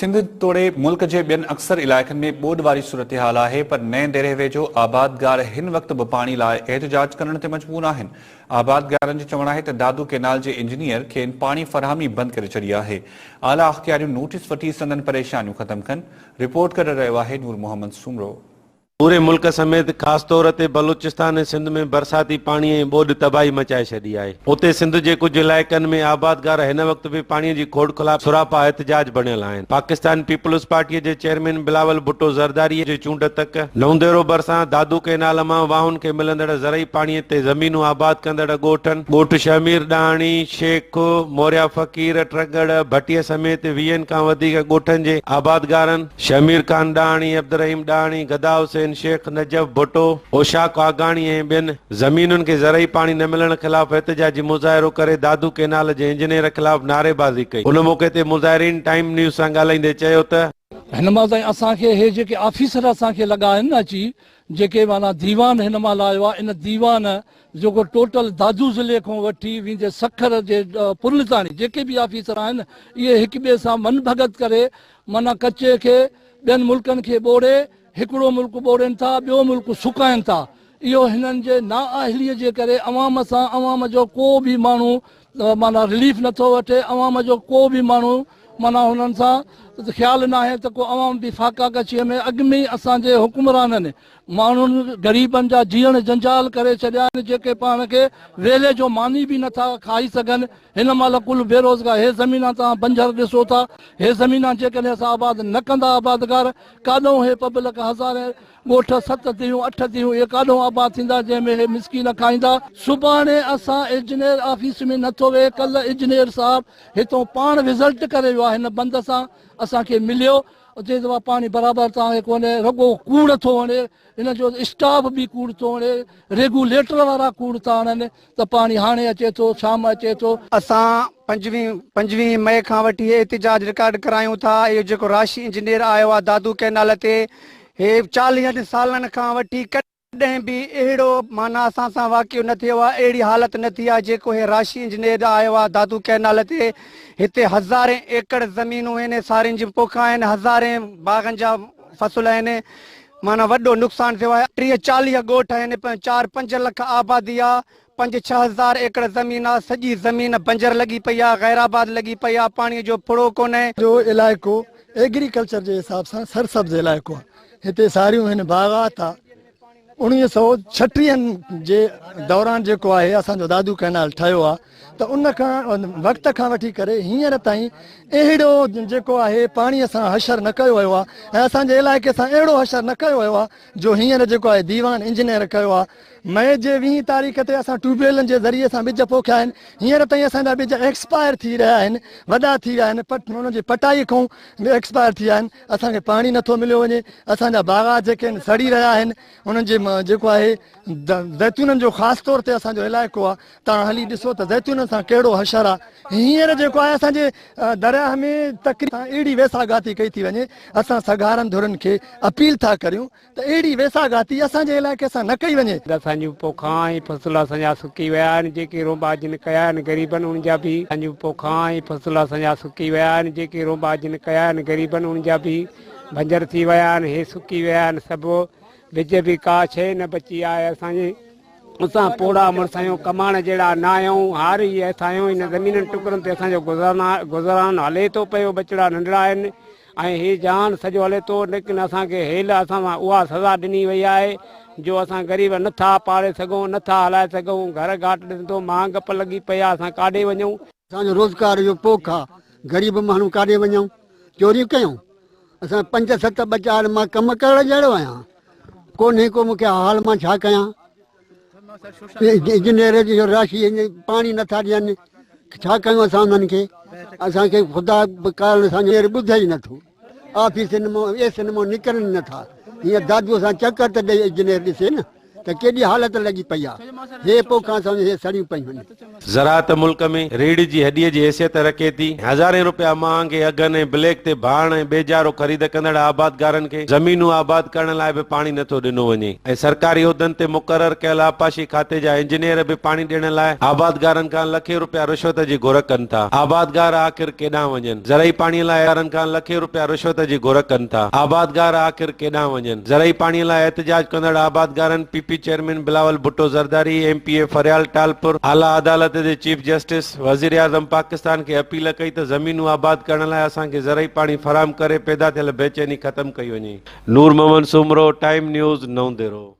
سنڌ توڙي ملڪ جي ٻين اڪثر علائقن ۾ ٻوڏ واري صورتحال آهي پر نئين ديري ويجهو آبادگار هن وقت به پاڻي لاء احتجاج ڪرڻ تي مجبور آهن. آبادگارن جو چوڻ آهي ته دادو ڪينال جي انجنيئر کين پاڻي فراهمي بند ڪري ڇڏي آهي، اعليٰ اختياريون نوٽيس وٺي سندن پريشانيون ختم ڪن، رپورٽ ڪري رهيو آهي نور محمد سومرو. پوري ملڪ سميت خاص طور تي بلوچستان ۽ سنڌ ۾ برساتي پاڻي ۽ ٻوڏ تباهي مچائي ڇڏي آهي. اتي سنڌ جي ڪجهه علائقن ۾ آبادگار هن وقت به پاڻي جي کوٽ خلاف سراپا احتجاج بڻيل آهن. پاڪستان پيپلز پارٽي جي چيئرمين بلاول ڀٽو زرداري جي چونڊ تڪ نئونديرو ڀرسان دادو ڪئنال مان واهن کي ملندڙ زرعي پاڻي تي زمينون آباد ڪندڙ ڳوٺن ڳوٺ شهمير ڏاهاڻي، شيخ، موريا فقير، ٽرڳڙ، ڀٽي سميت ويهن کان وڌيڪ ڳوٺن جي آبادگارن، شهمير خان ڏاهاڻي، عبدالرحيم ڏاهاڻي، گدا حسين، شيخ نجف ڀٽو، اوشاق آگاڻي ۽ ٻين زمينن کي زرعي پاڻي نه ملڻ خلاف احتجاجي مظاهرو ڪري دادو ڪينال جي انجنيئر خلاف نعريبازي ڪئي. ان موقعي تي مظاهرين ٽائيم نيوز سان ڳالهائيندي چيو ته. هن مهل تائين اسان کي هي جيڪي آفيسر اسان کي لڳا آهن نه اچي جيڪي معنيٰ ديوان هن مهل آيو آهي ان ديوان جيڪو ٽوٽل دادو ضلعي کان وٺي ويندي سکر جي پرل تاڻي جيڪي به آفيسر آهن اهي هڪ ٻئي سان من ڀڳت ڪري معنيٰ ڪچي کي ٻين ملڪن کي ٻوڙي هڪڙو ملڪ ٻوڙين ٿا ٻيو ملڪ سڪائين ٿا اهو هنن جي نااهلي جي ڪري عوام سان عوام جو ڪو به ماڻهو معنيٰ رليف نٿو وٺي عوام جو ڪو به ماڻهو معنيٰ هنن سان خيال ناهي ته ڪو عوام به فاقا ڪشي ۾ اڳ ۾ ئي اسان جي حڪمرانن ماڻهن غريبن جا جيئڻ جنجال ڪري ڇڏيا آهن جيڪي پاڻ کي ويلي جو ماني به نٿا کائي سگهن هن مهل ڪل بيروزگار هي زمينان توهان بنجر ڏسو ٿا هي زمينان جيڪڏهن اسان آباد نه ڪندا آبادگار ڪاڏهون هي پبلڪ هزارين ڳوٺ ست ديهون اٺ ديهون اهي ڪاڏهون آباد ٿيندا جنهن ۾ هي مسڪين کائيندا. سڀاڻي اسان اجنير آفيس ۾ نٿو ويهي ڪلهه اجنير صاحب هتون پاڻ وزلٽ ڪري ويو آهي هن بند سان اسان کي مليو چئي ٿو پاڻي برابر توهان کي ڪونهي رڳو ڪوڙ ٿو هڻي هن جو اسٽاف به ڪوڙ ٿو هڻي ريگوليٽر وارا ڪوڙ ٿا هڻن ته پاڻي هاڻي اچي ٿو، شام اچي ٿو. اسان پنجويهه 25 مئي کان وٺي هي احتجاج رڪارڊ ڪرايون ٿا، اهو جيڪو راشي انجنيئر آيو آهي دادو ڪئنال تي هي چاليهن سالن کان وٺي ڪڏهن به اهڙو معنيٰ اسان سان واقعو نه ٿيو آهي، اهڙي حالت نه ٿي آهي جيڪو هي راشي انجنيئر آيو آهي دادو ڪئنال تي، هتي هزارين ايڪڙ زمينون آهن، سارين جون پوکان آهن، هزارين باغن جا فصل آهن، معنيٰ وڏو نقصان ٿيو آهي. 30 40 ڳوٺ آهن، چار پنج لک آبادي آ، پنج ڇهه هزار ايڪڙ زمين آ، سڄي زمين بنجر لڳي پئي آ، غير آباد لڳي پئي آ، پاڻي جو ڦڙو ڪونهي. جو علائقو ايگريڪلچر جي حساب سان سرسبز علائقو آ، هتي ساريون هن باغات آ، اڻويهه سئو ڇٽيهن جي دوران جيڪو آهي اسان جو دادو ڪئنال ٺهيو آ ته ان کان وقت کان وٺي ڪري هينئر تائين اهڙو جيڪو آهي پاڻي سان حشر نه ڪيو ويو آ ۽ اسان جي علائقي سان اهڙو حشر نه ڪيو ويو آ جو هينئر جيڪو آهي ديوان انجنيئر ڪيو آ. مئي جي ويهين تاريخ تي اسان ٽيوب ويلن جي ذريعي سان ٻج پوکيا آهن هينئر تائين اسان جا ٻج ايڪسپائر ٿي رهيا آهن وڏا ٿي ويا آهن پٽ انهن جي پٽائي کان به ايڪسپائر ٿي ويا آهن اسان کي پاڻي نٿو مليو وڃي اسان جا باغات جيڪي آهن سڙي رهيا آهن انهن جي جيڪو آهي زيتونن جو خاص طور تي اسان جو علائقو آهي تان هلي ڏسو ته زيتونن سان ڪهڙو حشر آهي هينئر جيڪو آهي اسان جي درياهه ۾ تقريبا اهڙي ويساهه گهاتي ڪئي ٿي وڃي اسان سگهارن ڌرين کي اپيل ٿا ڪريون ته اهڙي ويساهه گهاتي اسان جي علائقي سان نه ڪئي وڃي. اسان جون پوکان ۽ فصل اسان جا سڪي ويا آهن جيڪي رونبا جن ڪيا آهن غريبن انهن جا به. اسان جون پوکان ۽ فصل اسان جا سڪي ويا آهن جيڪي رونبا جن ڪيا آهن غريبن انهن جا به بنجر ٿي ويا آهن هي سڪي ويا آهن سڀ ٻج به ڪا شيء نه بچي آهي اسان جي اسان پوڙها مڙس آهيون ڪمائڻ جهڙا نه آهيون هاري اسان آهيون هن زمينن ٽڪرن تي اسان جو گذران هلي ٿو پيو ٻچڙا ننڍڙا آهن ۽ هي جهان سڄو هلي ٿو، ليڪن اسان کي هيل اسان سان اها سزا ڏني وئي آهي جو اسان غريب نه ٿا پاڙي سگهون، نه ٿا هلائي سگهون، گهر گهاٽ ڏسين ٿو مهانگپ لڳي پئي آهي، اسان ڪاڏي وڃون؟ اسان جو روزگار اهو پوک آ، غريب ماڻهو ڪاڏي وڃون، چوريون ڪيون؟ اسان پنج ست ٻچا آهن، مان ڪم ڪرڻ جهڙو آهيان؟ ڪونهي ڪو مون کي حال مان ڇا ڪيان؟ انجنيئر جو راشي پاڻي نٿا ڏين ڇا ڪيون اسان انهن کي اسان کي خدا ڪارڻ اسان جو ٻڌي ئي نٿو آفيسن مان ايسن مان نڪرن نٿا هيئن دادو سان چڪر ته ڏئي انجنيئر ڏسي نه. ته ڪيڏي حالت لڳي پئي آ. هي پوکان سمجهه هي سڙيون پيون آهن. زراعت ملڪ ۾ ريڙهه جي هڏيء جي حيثيت رکي ٿي. هزارين روپيا مهانگي اگهن ۽ بليڪ تي ڀاڻ ۽ ٻيجارو خريد ڪندڙ آبادگارن کي زمينون آباد ڪرڻ لاء به پاڻي نٿو ڏنو وڃي ۽ سرڪاري عهدن تي مقرر ڪيل آبپاشي کاتي جا انجنيئر به پاڻي ڏيڻ لاء آبادگارن کان لکين روپيا رشوت جي گهر ڪن ٿا. آبادگار آخر ڪيڏانهن وڃن؟ زرعي پاڻي لاء آبادگارن کان لکين روپيا رشوت جي گهر ڪن ٿا. آبادگار آخر ڪيڏانهن وڃن؟ زرعي پاڻي لاء احتجاج ڪندڙ آبادگارن P P chairman Bilawal Bhutto Zardari, M P A Faryal Talpur, اعليٰ عدالت جي چيف جسٽس، وزيراعظم پاڪستان کي اپيل ڪئي ته زمينون آباد ڪرڻ لاء اسان کي زرعي پاڻي فراهم ڪري پيدا ٿيل بيچيني ختم ڪئي وڃي. نور محمد سومرو، ٽائيم نيوز، نئون ديرو.